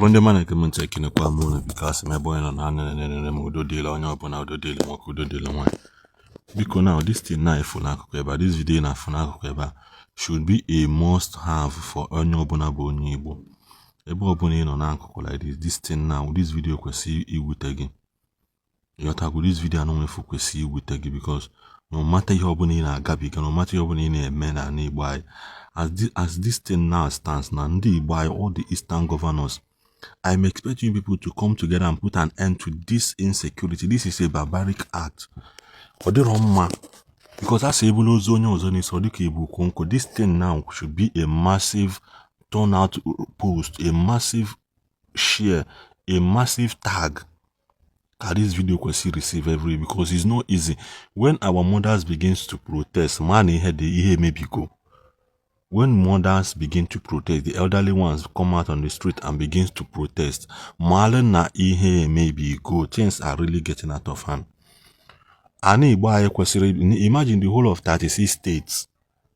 Ndị ọma na-ege m ntị, ekenekwa m unu. Biko, asị m ebe onye nọ na na m, udo dịla onye ọbụla, udo dịla nwoke, udo dịla nwaanyị. Biko, now this thing na-efu n'akụkụ ebe a, this video na-afụ n'akụkụ ebe a should be a must have for onye ọbụla bụ onye Igbo. Ebe ọbụla ị nọ n'akụkụ like this, this thing now, this video kwesịrị iwute gị. Ịghọtago? This video anụ nwefu kwesịrị iwute gị because no matter ihe ọbụla ị na-agabiga, no matter ihe ọbụla ị na-eme n'ala Igbo anyị, as this thing now stands na ndị Igbo anyị, all the eastern governors, I'm expecting you people to come together and put an end to this insecurity. This is a barbaric act. Ọ dịrọ mma because a sị ebulu ozu onye ọzọ n'isi, ọ dịka ebu ukwu nkụ. This thing now should be a massive turnout post, a massive share, a massive tag ka this video kwesịrị receive every, because it's not easy. When our mothers begins to protest, ma na ihe dị, ihe emebigo. When mothers begin to protest, the elderly ones come out on the street and begins to protest, maalụ na ihe emebigo. Things are really getting out of hand. Ana Igbo anyị kwesịrị, imagine the whole of 36 states,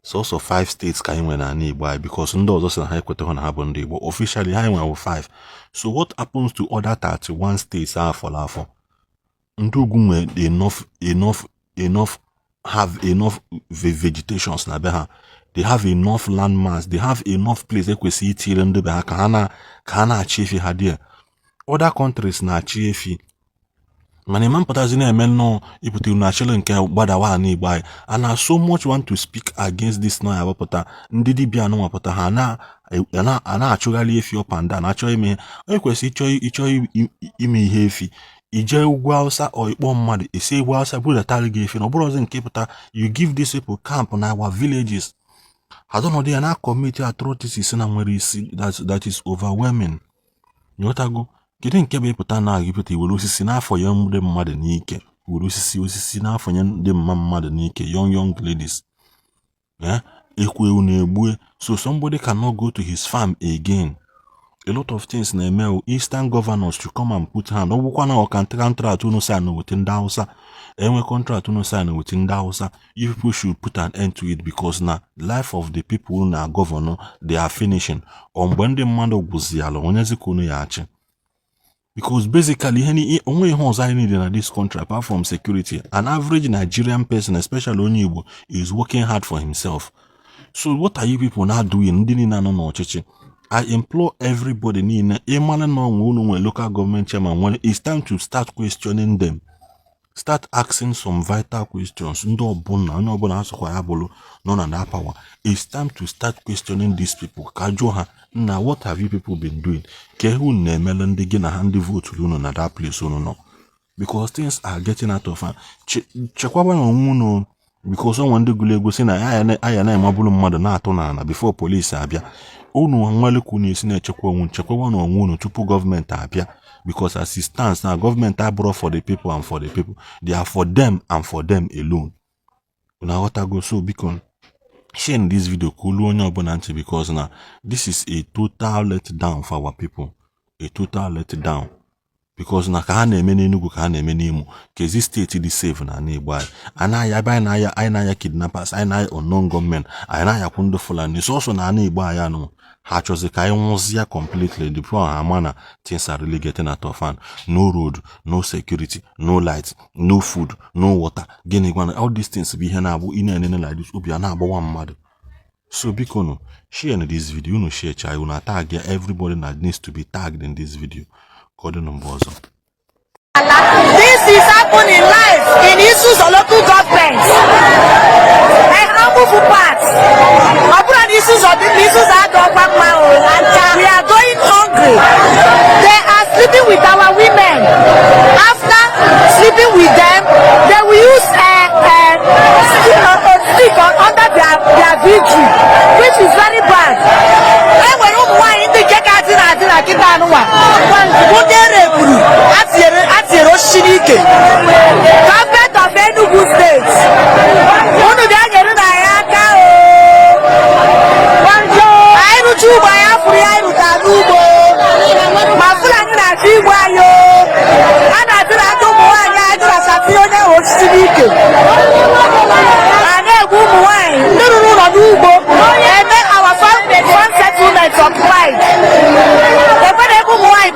sọsọ 5 states ka anyị nwere n'ala Igbo anyị, because ndị ọzọ sị na ha ekwetaghị na ha bụ ndị Igbo. Officially, ha nwere 5. So what happens to other 31 states ahụ fọrọ afọ? Ndị ugwu nwere enough, have enough vegetations na be ha. They have enough land mass, they have enough place ekwesịghị itinyere ndị be ha ka ha na-achị efi ha there. Other countries na-achị efi, mana ịma mpụtazi na-eme nnọọ ịpụta unu achịrị nke gbadawa ala Igbo anyị. And I so much want to speak against this now. Awepụta ndị dibịa anụnwapụta ha a na-achụgharị efi up and down, achọ ime onye kwesịrị ịchọ ime ihe efi, ije ugwu Hausa ọ ịkpọ mmadụ esi ugwu Hausa budatara gị efi, na ọ bụrụ ọzọ nke pụta. You give these people camp na our villages, ha dọnọdụ ya na commit atrocities na nwere isi that is overwhelming. Nghọtago? Kedu nke bụ ịpụta na ịpụta iwere osisi n'afọ ya ndị mmadụ n'ike, were osisi n'afọ ya ndị mma mmadụ n'ike, young young ladies, eh, ekwu ewu na-egbue. So somebody cannot go to his farm again. A lot of things na-eme o. Eastern governors to come and put hand. Ọ bụkwa na ọka contract unu sign with ndị Hausa, enwe contract unu sign with ndị Hausa, you people should put an end to it, because na life of the people na governor, they are finishing. Ọ mgbe ndị mmadụ gwụziala, onyezi ka unu ya achị? Because basically ihe onwe ihe ọzọ anyị need na this country apart from security, an average Nigerian person, especially onye Igbo, is working hard for himself. So what are you people now doing, ndị niile anọ n'ọchịchị? I implore everybody niile, ịmara na onwe unu nwere local government chairman nwere, it's time to start questioning them, start asking some vital questions. Ndị ọbụla, onye ọbụla asọkwa ya bụrụ nọ na that power, it's time to start questioning these people, ka jụọ ha nna, what have you people been doing? Ka ihe unu na-emele ndị gị na ha ndị vote unu na that place unu nọ? Because things are getting out of hand. Chekwaba na onwe unu, because onwe ndị gụrụ egwu si na aya na-emabụrụ mmadụ na-atụ n'ala before police abịa. Unu nwere ka unu esi na-echekwa onwe, chekwaba na onwe unu tupu gọọmenti abịa, because as it stands now, gọọmenti abụrụ for the people and for the people. They are for them and for them alone. Unu aghọtago? So biko, share this video ka olu onye ọbụla ntị, because na this is a total letdown for our people, a total letdown, because na ka ha na-eme n'Enugu, ka ha na-eme n'Imo, ka ezi steeti dị safe na ala Igbo anyị anaghị ebe anyị na-aya, anyị na-aya kidnappers, anyị na-aya unknown gunmen, anyị na-ayakwu ndị Fulani sọsọ na ala Igbo anyị anụ. Ha chọzi ka anyị nwụzie completely before ha ama na things are really getting out of hand. No road, no security, no light, no food, no water. Gịnị gwana? All these things bụ ihe na-abụ ị na-enene like this, obi a na-agbawa mmadụ. So biko nụ, share this video. Unu share cha, unu tag everybody that needs to be tagged in this video. Ka ọ dị na mgbe ọzọ. This is happening live in Isuzo local government. Eha-Amufu part. Ọ bụrụ na Isuzo dị na Isuzo adọkwa mma o. We are going hungry. They are sleeping with our women. After sleeping with them, they will use stick under their vigil, which is very bad. E nwere ụmụ nwaanyị ndị nke ka dị na adị na kịta anụnwa bụ ndị ereburu atinyere osisi n'ike. Gọọmenti of Enugu Steeti, unu bịa nyere na anyị aka o. Anyị rụcha ugbo anyị, afụrụ ya anyị rụtara n'ugbo, ma Fulani na-achọ igbu anyị o. A na-adị na ndị ụmụ nwaanyị anyị dụrasatị onye ahụ osisi n'ike, a na-egbu ụmụ nwaanyị ndị rụrụ ụlọ n'ugbo, eme our farm settlement occupied. Ekwe na ebe ụmụ nwaanyị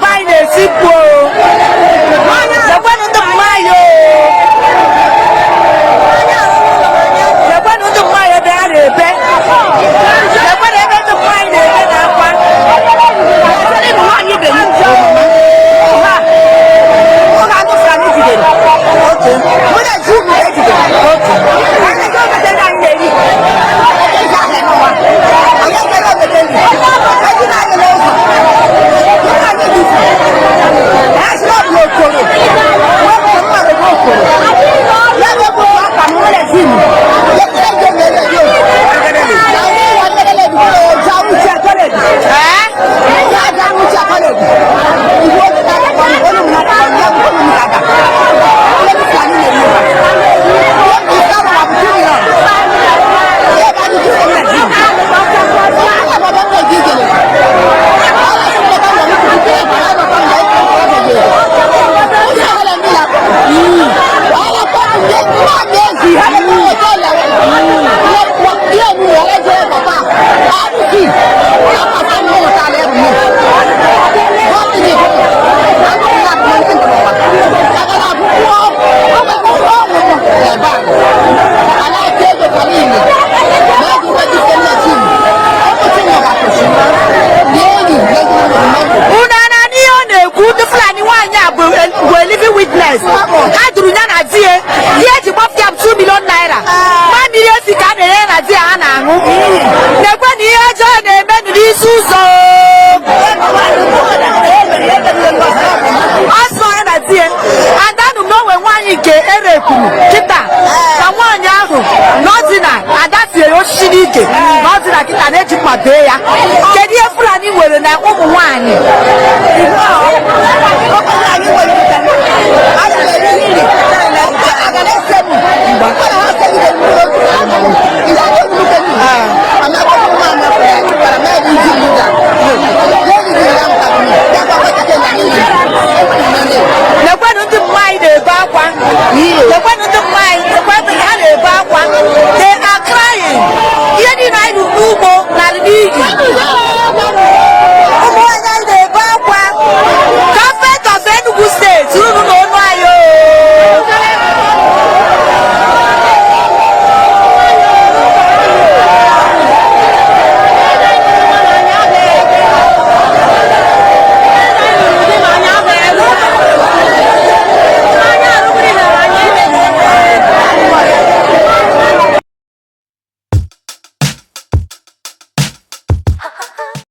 m. Nekwe na ihe ọjọọ na-emenụ n'isi ụzọ. Ọ sọ ya na di ya adanụ m na onwe nwaanyị nke erepuru kịta, ka nwaanyị ahụ na ọ dị na ada tinyere osisi n'ike, na ọ dị na kịta na-eji mma bee ya. Kedu ihe Fulani nwere na ụmụ nwaanyị? Lekwenụ ndị mma anyị na-ebe akwa. Lekwenụ ndị mma anyị, lekwenụ ha na-ebe akwa. They are crying. Ihe niile anyị rụrụ n'ugbo.